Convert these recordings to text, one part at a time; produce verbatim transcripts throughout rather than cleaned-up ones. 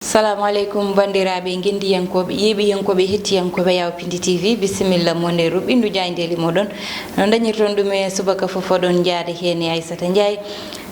Salamu aleykum, banndiraaɓe ngenndiyankooɓe, yeeɓiyankooɓe, hettiyankooɓe Yaw Pindi T V, bisimilla mon e ruɓɓindu jaayndeeli moɗon. No dañirton ɗum e subaka fof, oɗon njaade heen e Aissata Ndiaye,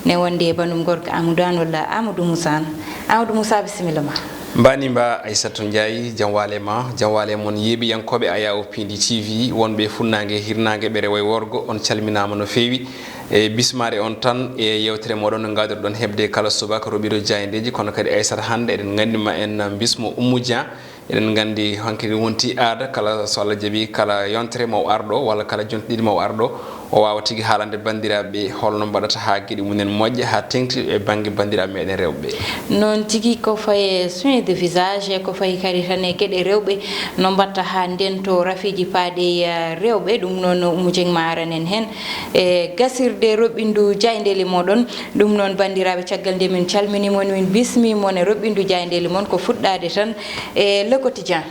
ne wonde e banndum gorko Amadou Anne walla Amadou Moussa Anne. Amadou Moussa, bisimilla ma. Mbani mba Aissatou Ndiaye, jam waale ma, jam waale mon yeeɓiyankooɓe Ayaw Pindi T V, wonɓe e funnaange, hirnaange, ɓe rewo e worgo, on calminaama no feewi. E bismaade on tan e yewtere moɗon no ngaadirɗon heɓde kala subaka ruɓɓindo jaayndeeji, kono kadi Aissata hannde eɗen nganndi ma en bismo Oumou Dia. Eɗen nganndi hankadi wonti aada, kala so Allah jaɓi, kala yontere ma o arɗo, walla kala jonte ɗiɗi ma o arɗo, o waawa tigi haalande banndiraaɓe holno mbaɗata haa geɗe mumen moƴƴa, haa teŋti e bannge banndiraaɓe meɗen rewɓe. Noon tigi, ko faye soin de visage, e ko fayi kadi tan e geɗe rewɓe, no mbatta haa ndento rafiiji paaɗe e, eh, rewɓe, ɗum noon Oumou Dieng ma aranen heen e gasirde roɓɓindu jaayndeeli moɗon. Ɗum noon, banndiraaɓe, caggal nde min calmini mon, min bismi mon e roɓɓindu jaayndeeli mon, ko fuɗɗaade tan e Le Quotidien.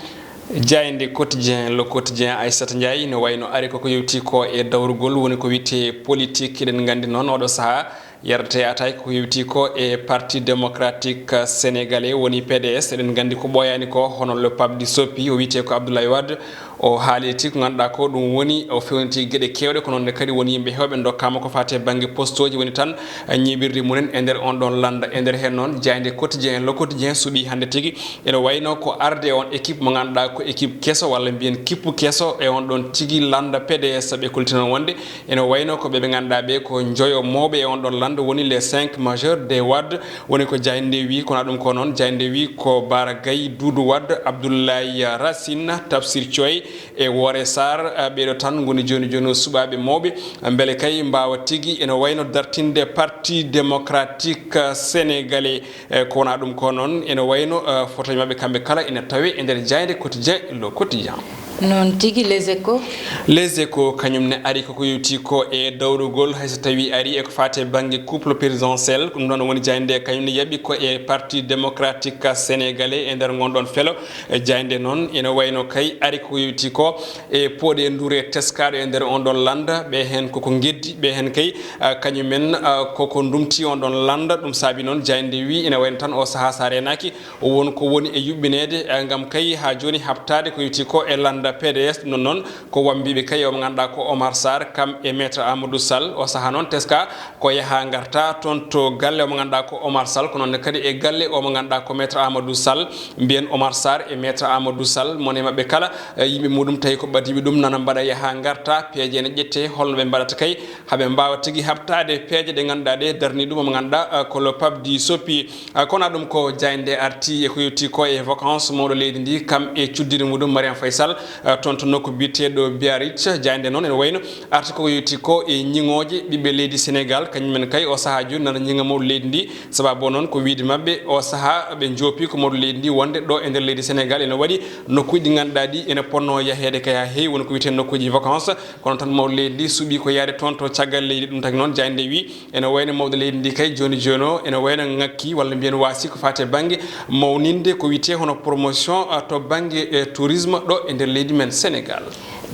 Jaaynde Quotidien, Le Quotidien, Aissata Ndiaye, no wayno ari koko yewti ko e dawrugol, woni ko wiyetee politique. Eɗen nganndi noon oɗo sahaa yardete ataay koko yewti ko e Parti Démocratique Sénégalais, woni P D S. Eɗen nganndi ko ɓooyaani ko, hono le pape du soppi, o wiyetee ko Abdoulaye Wade, o haali tigi ko ngannduɗaa ko ɗum woni o fewniti geɗe keewɗe, ko noon ne kadi woni yimɓe heewɓe ndokkaama ko faati e bannge postooji, woni tan ñiiɓirde mumen e nder on ɗon lannda. E nder heen noon, jaaynde Quotidien, Le Quotidien suɓii hannde tigi, ene wayno ko arde e on équipe mo ngannduɗaa ko équipe keso walla mbiyen kippu keso e on ɗon tigi lannda P D S. Ɓe kollitii noon wonde ene wayno ko ɓe ɓe ngannduɗaa ɓe ko njoyo mawɓe e on ɗon lannda, woni les cinq majeurs de Wade, woni ko jaaynde nde wi. Kono ɗum ko noon, jaaynde nde wi ko Bara Gaye, Doudou Wade, Abdoulaye Racine, Tafsir Thioye, e Woré Sarr, eh, ɓeeɗo tan ngoni jooni jooni o suɓaaɓe mawɓe, eh, mbele kay mbaawa tigi ene wayno dartinde Parti Démocratique, eh, Sénégalais. Eh, ko wonaa ɗum ko noon, ene wayno, eh, photoji maɓɓe kamɓe kala ene tawe e nder jaaynde Quotidien, Le Quotidien. Noon tigi, Les Échos. Les Échos kañum ne ari koko yewti ko e dawrugol, hay so tawi ari e ko faati e bannge couple présidentiel, ɗum ɗoon woni jaaynde kañum ne yaaɓi ko e Parti Démocratique Sénégalais e nder ngon ɗon felo. E jaaynde noon ene wayno kay ari ko yewti ko e pooɗe ndure teskaaɗo e nder on ɗon lannda, ɓe heen koko ngeddi, ɓe heen kay, ah, kañumen, ah, koko ndumti on ɗon lannda. Ɗum saabi noon jaaynde wi ene wayno tan o sahaa so a reenaaki o won ko woni e yuɓɓineede, ah, ngam kay haa jooni haɓtaade ko yewti ko e lannda P D S. Ɗum noon noon ko wambiiɓe kay o mo ngannduɗaa ko Omar Sarr, kam e Maître Amadou Sall. O sahaa noon teska ko yaha ngarta toon to galle o mo ngannduɗaa ko Omar Sall, ko noon ne kadi e galle o mo ngannduɗaa ko Maître Amadou Sall. Mbiyen Omar Sarr e Maître Amadou Sall, mone maɓɓe kala, eh, yimɓe muɗum tawi ko ɓadiiɓe ɗum nana mbaɗa yaha ngarta, peeje ene ƴette, holno ɓe mbaɗata kay haa ɓe mbaawa tigi haɓtaade peeje ɗe ngannduɗaa ɗe darni ɗum o mo ngannduɗaa, eh, ko le pape du soppi. Ah, kono ɗum ko jaaynde arti e ko yewti ko e vacances mawɗo leydi ndi, kam e cuddiri muɗum Mariam Faye Sall, ah, toon to nokku biyeteeɗo Biarritz. Jaaynde noon ene wayno arti ko yewti ko e ñiŋooje ɓiɓɓe leydi Sénégal, kañumen kay o sahaa jooni nana ñiŋa mawɗo leydi ndi. Sababu o noon ko wiyde maɓɓe o sahaa ɓe njoopi ko mawɗo leydi ndi wonde ɗo e nder leydi Sénégal ene waɗi nokkuuji ɗi ngannduɗaa ɗi ene ponno yaheede kay haa heewi, woni ko wiyetee nokkuuji vacances. Kono tan mawɗo leydi ndi suɓii ko yahde toon to caggal leydi. Ɗum tagi noon jaaynde wi ene wayno mawɗo leydi ndi kay jooni jooni o ene wayno ŋakki walla mbiyen waasi ko faati e bannge mawninde ko wiyetee hono promotion, ah, to bannge, eh, tourisme ɗo e nder leydi men Sénégal.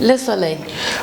Le Soleil.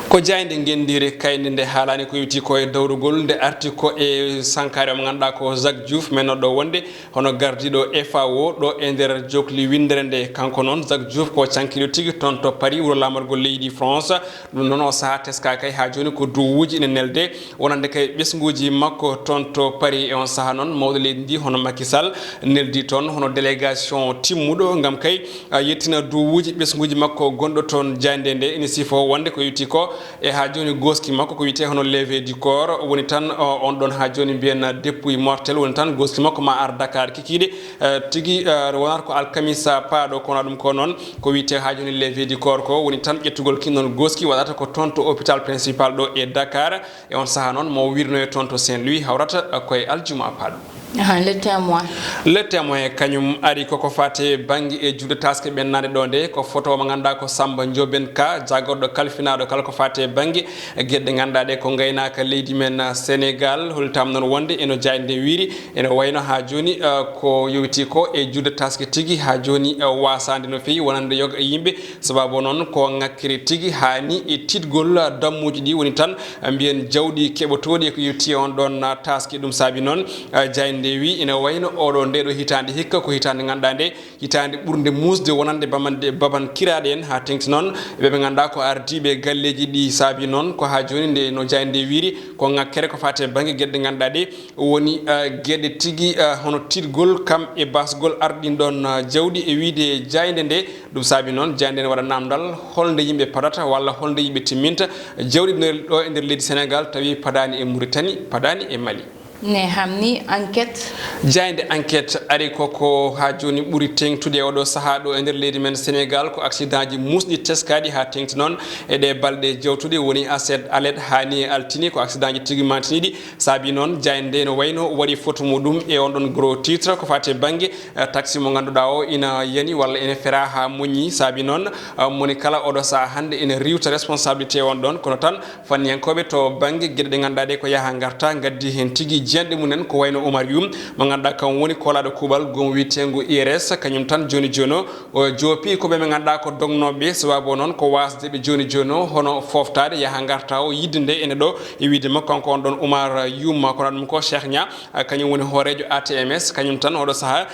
Ko jaaynde ngenndiire kaynde nde haalaani ko yewti ko e dawrugol, nde arti ko e sankaare mo ngannduɗaa ko Jacques Diouf, men ɗo wonde hono gardiiɗo F A O ɗo e nder jokli winndere nde. Kanko noon Jacques Diouf ko cankiiɗo tigi toon to Paris, wuro laamorgo leydi France. Ɗum noon o sahaa teska kay haa jooni ko duwuuji ene nelde wonande kay ɓesnguuji makko toon to Paris. E on sahaa noon mawɗo leydi ndi hono Macky Sall neldi toon hono délégation timmuɗo ngam kay, ah, yettina duwuuji ɓesnguuji makko gonɗo toon. Jaaynde nde ene sifo wonde ko yewti ko e haa jooni gooski makko ko wiyetee hono levée du corps woni tan, o, on ɗon haa jooni mbiyen dépouille mortelle woni tan gooski makko ma ar Dakar kikiiɗe. Eh, tigi, eh, wonata ko alkamisa paaɗo, kono ɗum ko noon ko wiyetee haa jooni levée du corps ko woni tan ƴettugol kin noon gooski waɗata ko toon to hôpital principal ɗo e Dakar. E on sahaa noon mo wirnoye toon to Saint-Louis hawrata, eh, koye aljuma paaɗo. Aha, Le Témoin. Le Témoin kañum ari koko faati bannge e juuɗe taaske ɓennaande ɗo nde, ko photo mo ngannduɗaa ko Samba Ndiobène Ka, jagorɗo kalfinaaɗo kala ko faati bannge geɗe ngannduɗaa ɗe ko ngaynaaka leydi men, ah, Sénégal. Hollitam noon wonde eno jaaynde nde wiiri ene wayno haa jooni, ah, ko yowiti ko e juuɗe taaske tigi haa jooni, ah, waasaande no feewi wonande yoga e yimɓe. Sababu noon ko ŋakkere tigi haani e tiitgol, ah, dammuuji ɗi woni tan, ah, mbiyen jawɗi keɓotooɗi e ko yowiti on ɗon, ah, taaske. Ɗum saabi noon, ah, jaaynde Nde wi ina wayno oɗo nde ɗo hitaande hikka ko hitaande ngannduɗaa nde hitaande ɓurnde muusde wonande bamande baban kiraaɗe en haa teŋti noon ɓe ɓe ngannduɗaa ko ardiiɓe galleeji ɗi saabi noon ko haa jooni nde no jaaynde nde wiiri ko ŋakkere ko faati e bannge geɗe ɗe ngannduɗaa ɗe woni eh, geɗe tigi eh, hono tiɗgol kam e basgol arɗin ɗon eh, jawɗi e wiide jaaynde nde ɗum saabi noon jaaynde nde waɗa namdal holnde yimɓe padata walla holnde yimɓe timminta jawɗi ɗo e nder leydi Senegal tawi padaani e Muritani padaani e Mali. Ne hamni enquête. Jaaynde enquête ari koko haa jooni ɓuri teeŋtude e oɗo sahaa ɗo e nder leydi men Senegal ko accident ji muusɗi teskaaɗi haa teeŋti noon e ɗee balɗe jawtuɗe woni aset alet haa ni e altine ko accident ji tigi mantiniiɗi saabi noon jaaynde nde no wayno waɗi photo muɗum e on ɗon gros titre ko faati e bannge eh, taxi mo ngannduɗaa o ina yani walla ene feraa haa moññi saabi noon eh, moni kala oɗo sahaa hannde ina riiwta responsabilité on ɗon kono tan fanniyankooɓe to bannge geɗe ɗe ngannduɗaa ɗe ko yaha ngarta ngaddi heen tigi jiyanɗe mumen ko wayno Oumar Youm mo ngannduɗaa kam woni koolaaɗo kuuɓal gom wiyeteengo I R S kañum tan jooni jooni o o joopi ko ɓe ɓe ngannduɗaa ko dognooɓe sababu o noon ko waasde ɓe jooni jooni o hono fooftaade yaha ngarta o yiɗde nde ene ɗo e wiyde makko kanko on ɗon Oumar Youm kono ɗum ko Cheikh Niang kañum woni hooreejo A T M S kañum tan oɗo sahaa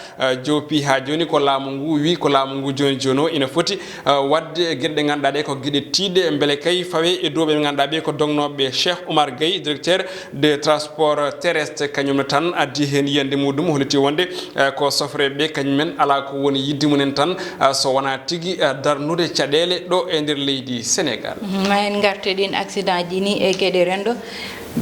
joopi haa jooni ko laamu ngu wi ko laamu ngu jooni jooni o ina foti waɗde geɗe ɗe ngannduɗaa ɗe ko geɗe tiiɗɗe mbele kay fawe e dow ɓe ɓe ngannduɗaa ɓe ko dognooɓe Cheikh Oumar Gueye directeur de transport terrestre kañum ne tan addi heen yiyannde muɗum holliti wonde eh, ko sofreeɓe ɓe kañum en alaa ko woni yiɗde mumen tan eh, so wonaa tigi eh, darnude caɗeele ɗo e nder leydi Senegal. Ma en ngartu e ɗiin accident ji ni e geɗe renndo.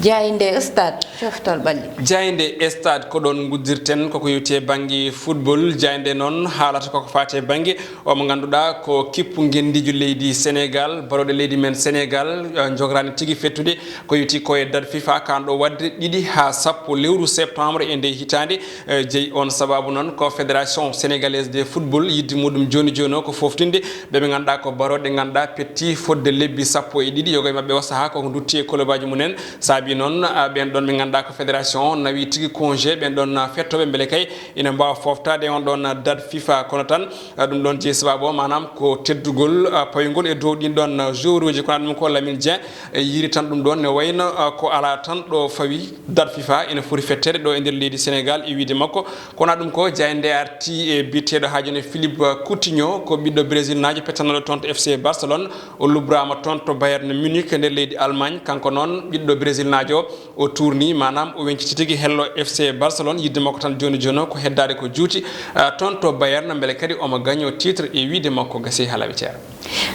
Jaaynde stade coftal ɓalli. Jaaynde stade ko ɗoon nguddirten koko yowti e bannge football jaaynde noon haalata koko faati e bannge omo ngannduɗaa ko kippu ngenndiijo leydi Senegal barooɗe leydi men Senegal eh, njogoraani tigi fettude ko yowti ko e date fifa kanɗo waɗde ɗiɗi haa sappo lewru septembre e nde hitaande eh, jeyi on sababu noon ko fédération sénégalaise de football yidde muɗum jooni jooni o ko foftinde ɓe ɓe ngannduɗaa ko barooɗe ngannduɗaa petti fodde lebbi sappo e ɗiɗi yoga e maɓɓe o sahaa koko dutti e kolobaji mumen saabi noon ah, ɓen ɗon ɓe ngannduɗaa ko fédération o nawi tigi congé ɓen ɗon ah, fettooɓe mbele kay ina mbaawa foftaade on ɗon ah, date fifa kono tan ah, ɗum ɗon jeyi sababu o maanaam ko teddugol ah, pawingol e dow ɗin ɗon ah, joueuruji kono ɗum ko Lamine Dieng e yiiri tan ɗum ɗon ne wayno ah, ko alaa tan ɗo fawi date fifa ina foti fetteede ɗo e nder leydi Sénégal e wiide makko kono ɗum ko jaaynde arti e biyeteeɗo haa jooni Philippe Coutinho ko ɓiɗɗo brésilnaajo pettanooɗo toon to F C Barcelone o lubraama toon to Bayern Munich e nder leydi Allemagne kanko noon ɓiɗɗo brésilnaajo o o tuurnii maanaam o weñciti tigi hello F C Barcelone yidde makko tan jooni jooni o ko heddaade ko juuti ah, toon to Bayern mbele kadi omo gañoo titre e wiide makko gasi haa laaɓi ceera.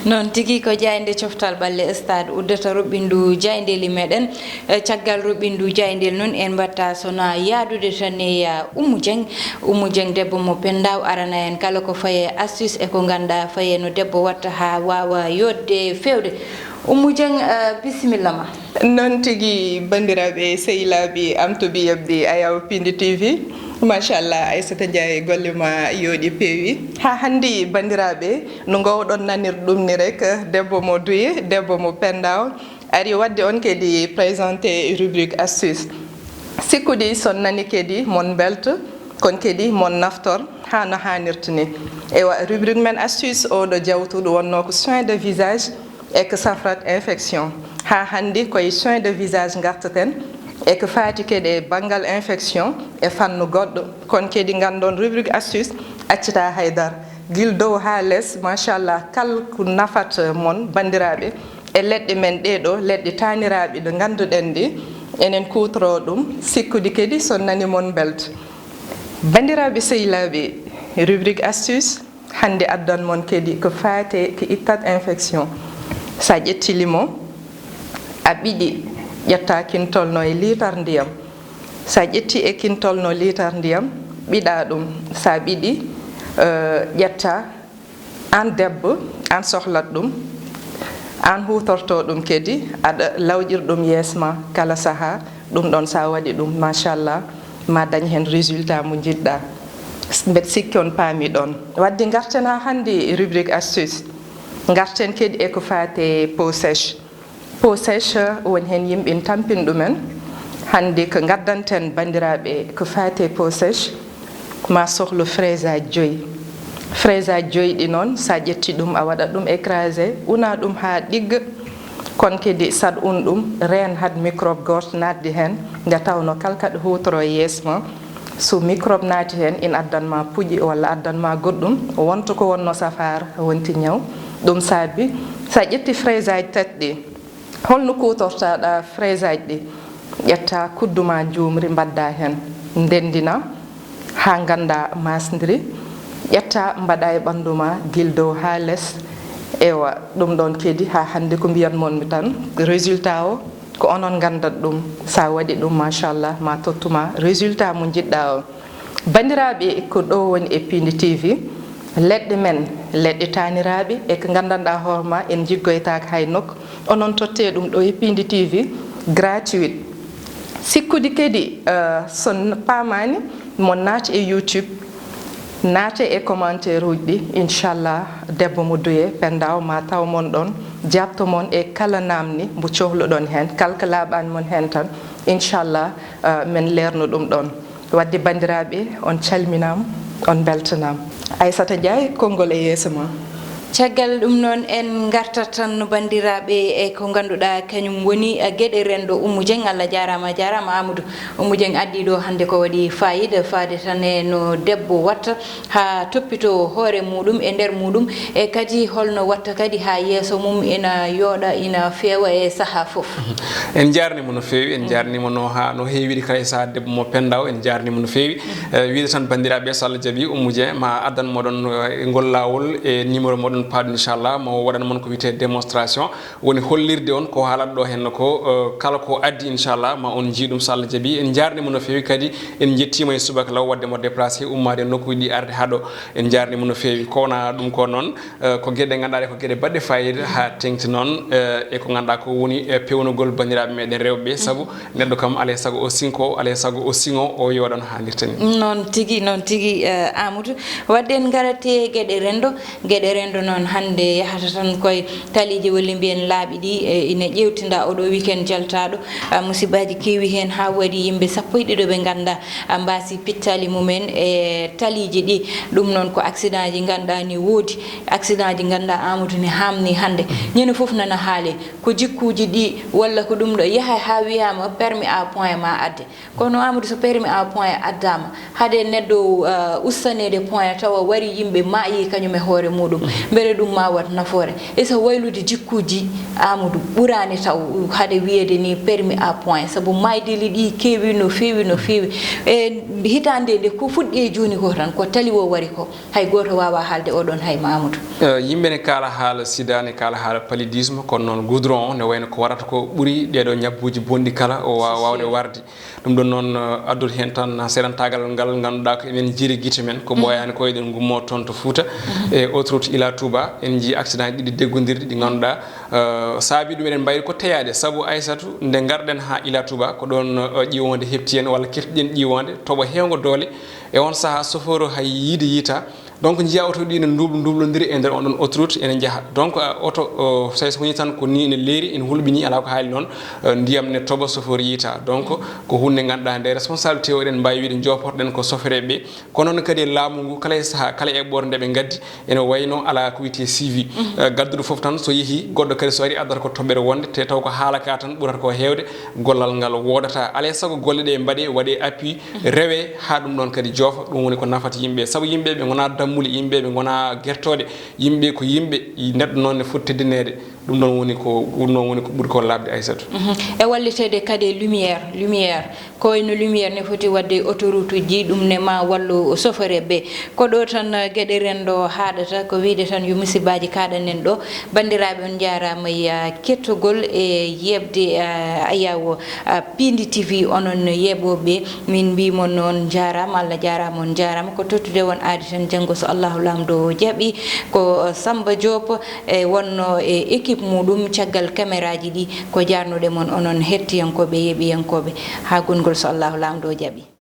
Noon tigi ko jaaynde coftal ɓalli stade uddata ruɓɓindu jaayndeeli meɗen. Eh, caggal ruɓɓindu jaayndeeli noon en mbatta sona yaadude tan e ah, Oumou Dieng. Oumou Dieng debbo mo Pendaw arana en kala ko faye astuce e ko ngannduɗaa faye no debbo watta haa waawa yooɗde feewde. Oumou Dieng eh, bisimilla ma. Noon tigi banndiraaɓe sehilaaɓe am to biyabdi Ayaw Pindi T V. Machallah Aissata Ndiaye golle ma yooɗi peewi. Haa hanndi banndiraaɓe no ngoowɗon nanir ɗum ni rek debbo mo duye debbo mo Pendaw ari waɗde on kadi présenté rubrique astuce. Sikkudi son nani kadi mon mbelto kon kadi mon naftor haa no haanirta ni. Ewa rubrique men astuce oɗo jawtuɗo wonnoo ko soin de visage e ko safrat infection haa hanndi koye soin de visage ngartaten e ko faati kadi e banngal infection e fannu goɗɗo kon kadi nganndon rubrique astuce accata haydara gila dow haa les machallah kala ko nafata mon banndiraaɓe e leɗɗe men ɗee ɗoo leɗɗe taaniraaɓe ɗe ngannduɗen ɗi enen kuutoroo ɗum sikkudi kadi so nani mon mbelta. Banndiraaɓe sehilaaɓe rubrique astuce hannde addan mon kadi ko faate ko ittat infection so a ƴetti limo a ɓiɗi ƴetta kintol no e liitar ndiyam so a ƴetti e kintol no liitar ndiyam ɓiɗa ɗum so a ɓiɗi eh, ƴetta aan debbo aan sohlat ɗum aan huutorto ɗum kadi aɗa lawƴir ɗum yees ma kala saha ɗum ɗon sa waɗi ɗum machallah ma dañ heen résultat mo jiɗɗa mbeɗa sikki on paami ɗon wadde garten ha hannde rubrique astuce garten kadi e ko faate peau sèche peau sèche woni heen yimɓe ina tampina ɗumen hannde ko gaddanten banndiraaɓe ko faati e peau sèche ma sohlu fraisage joyi fraisage joyi ɗi noon so a ƴetti ɗum a waɗat ɗum écrasé una ɗum haa ɗigga kono kadi saɗa un ɗum reen haɗ microbe gooto naatde heen nde tawnoo kala kaɗa huutoroo yeeso ma So microbe naati heen, ina addan ma puƴe walla addan ma goɗɗum, wonta ko wonno safaara, wonti ñaw. Ɗum saabi, so a ƴetti fraise aji tati ɗi, holno kuutortaɗa fraise aji ɗi? Ƴetta kuddu ma njuumri, mbaɗda heen, ndenndina haa ngannda maasndiri. Ƴetta mbaɗa e ɓanndu ma gila dow haa les. Ewa, ɗum ɗoon kadi haa hannde ko mbiyat mon mi tan, résultat o ko onon nganndat ɗum. So a waɗi ɗum, machallah, ma tottu ma résultat mo njiɗɗa o. Banndiraaɓe, ko ɗo woni e Piindi T V, leɗɗe men, leɗɗe taaniraaɓe, e ko nganndanɗaa hoore ma, en njiggoytaaka hay nokku. Onon tottee ɗum ɗo e Piindi T V, gratuit. Sikkude kadi, eh, so n-, paamaani, mo naat e YouTube, naate e commentaire uji ɗi, inchallah, debbo mo Duye Penda o ma taw mon ɗoon, jaabto mon e kala naamni mbo cohluɗon heen, kala ko laaɓaani mon heen tan, inchallah, eh, men leerno ɗum ɗoon. Wadde banndiraaɓe, on calminaama, on mbeltanaama. Aissata Ndiaye, konngol e yeeso ma. Caggal ɗum noon, en ngartat tan, banndiraaɓe, e ko ngannduɗaa kañum woni, eh, geɗe renndo. Oumou Dieng, Allah jaaraama, a jaaraama Amadou. Oumou Dieng addii ɗo hannde ko waɗi faayiida, faade tan e no debbo watta haa toppitoo hoore muuɗum e nder muuɗum, e kadi holno watta kadi haa yeeso mum ina yooɗa, ina feewa e sahaa fof. En njaarniima no feewi, en njaarniima no haa, no heewiɗi kala e sahaa debbo mo Penda o, en njaarniima no feewi. Eh, wiide tan banndiraaɓe, so Allah jaɓi, Oumou Dieng ma addan moɗon, eh, e ngol laawol e numéro moɗon paaɗo, inchallah, mo waɗan mon ko wiyetee démonstration, woni hollirde on ko haalata ɗo heen ko, eh, kala ko addi, inchallah, ma on njii ɗum so Allah jaɓi. En njaarniima no feewi kadi, en njettiima e subaka law waɗde mo déplacé, ummaade e nokkuuji ɗi arde haa ɗo. En njaarniima no feewi. Ko wona ɗum ko noon, eh, ko geɗe ɗe ngannduɗaa ɗe ko geɗe baɗɗe faayiida haa teeŋti noon, eh, e ko ngannduɗaa ko woni, eh, peewnugol banndiraaɓe meɗen rewɓe ɓe, sabu neɗɗo kam alaa e sago o siŋko, alaa e sago o siŋo, o yooɗa no haanirta ni. Noon tigi, noon tigi, eh, Amadou. Waɗde en ngarat e geɗe renndo, geɗe renndo noon hannde yahata tan koye taliiji, walla mbiyen laabi ɗi, eh, ina ƴeewtinda oɗo weekend jaltaaɗo. Ah, musibaaji keewi heen haa waɗi yimɓe sappo e ɗiɗo ɓe ngannduɗaa, ah, mbaasi pittaali mumen e taliiji ɗi. Ɗum noon ko accident ji ngannduɗaa ni woodi, accident ji ngannduɗaa Amadou ne haamni hannde. Ñande fof nana haale, ko jikkuuji ɗi walla ko ɗum ɗo yaha haa wiyaama permis à point ma adde. Kono Amadou, so permis à point addaama, hade neɗɗo, uh, ustaneede point tawa wari yimɓe maayi kañum e hoore muuɗum, mbele ɗum ma wat nafoore? E so waylude jikkuuji Amadou ɓuraani taw hade wiyeede ni permis à point, sabu maaydeli ɗi keewi no feewi, no feewi. E hitaande nde ko fuɗɗi e jooni ko tan, ko tali o wari ko, hay gooto waawaa haalde oɗon hay Amadou. Eh, yimɓe ne kaala haala sida, ne kaala haala paludisme, kono noon goudron o ne wayno ko warata ko ɓuri ɗeeɗo ñabbuuji bonɗi kala o waawa waawde warde. Ɗum ɗon noon, eh, addori heen tan seeɗantaagal ngal ngannduɗaa ko enen njiri gite men, ko ɓooyaani ko eɗen ngummoo toon to Fuuta. E autoroute Ila Touba, en njii accident ɗiɗi deggondirɗi ɗi ngannduɗaa, eh, saabi ɗum eɗen mbayri ko teyaade, sabu Aysatu, nde ngarɗen haa Ila Touba, ko ɗoon, eh, ƴiiwoonde heɓti en walla keɓtiɗen ƴiiwoonde, toɓo heewngo doole. E oon sahaa, soforo hay yiide yiita. Donc, njiyaa oto ɗi ne nduublo-, nduublondiri e nder on ɗon autoroute ene njaha. Donc, a, oto, o, so tawi so woni tan ko ni ene leeri, ene hulɓini, alaa ko haali noon, eh, ndiyam ne toɓa, sofoor yiita. Donc, ko huunde nde ngannduɗaa nde responsabilité o eɗen mbaawi wiide jooporɗen ko sofereeɓe ɓe. Kono noon kadi e laamu ngu, kala e sahaa, kala e eɓɓoore nde ɓe ngaddi, ene wayno alaa ko wiyetee suivi. Eh, gadduɗo fof tan so yehi, goɗɗo kadi so ari addata ko toɓɓere wonde, te taw ko haala ka tan ɓurata ko heewde, gollal ngal woodata. Alaa e sago golle ɗe mbaɗe, waɗe appui, rewe haa ɗum ɗon kadi joofa, ɗum woni ko nafata yimɓe. Sabu yimɓe ɓe ngonaa dammuuli, yimɓe ɓe ngonaa gertooɗe, yimɓe ko yimɓe, neɗɗo noon ne foti teddineede. Ɗum ɗon woni ko, ɗum ɗon woni ko ɓuri ko laaɓde, Aysatu. Mhm. E walliteede kadi e lumière, lumière. Ko wayno lumière ne foti waɗde e autoroute uji, ɗum ne ma wallu sofereeɓe ɓe. Ko ɗo tan, eh, geɗe renndo haaɗata, ko wiyde tan yo musibaaji kaaɗan en ɗo. Banndiraaɓe, on njaaraama e, eh, kettogol e yeɓde, eh, ayaawo, eh, Piindi T V, onon yeɓooɓe. Min mbii mon on njaaraama, Allah jaaraama, on njaaraama. Ko tottude won aadi tan, janngo so Allahu Laamɗo jaɓi, ko, eh, Samba Diop e wonno e équipe muuɗum caggal kameraaji ɗi. Ko jaarnuɗe mon onon hettiyankooɓe, yeɓiyankooɓe. Haa gongol so Allahu Laamɗo jaɓi.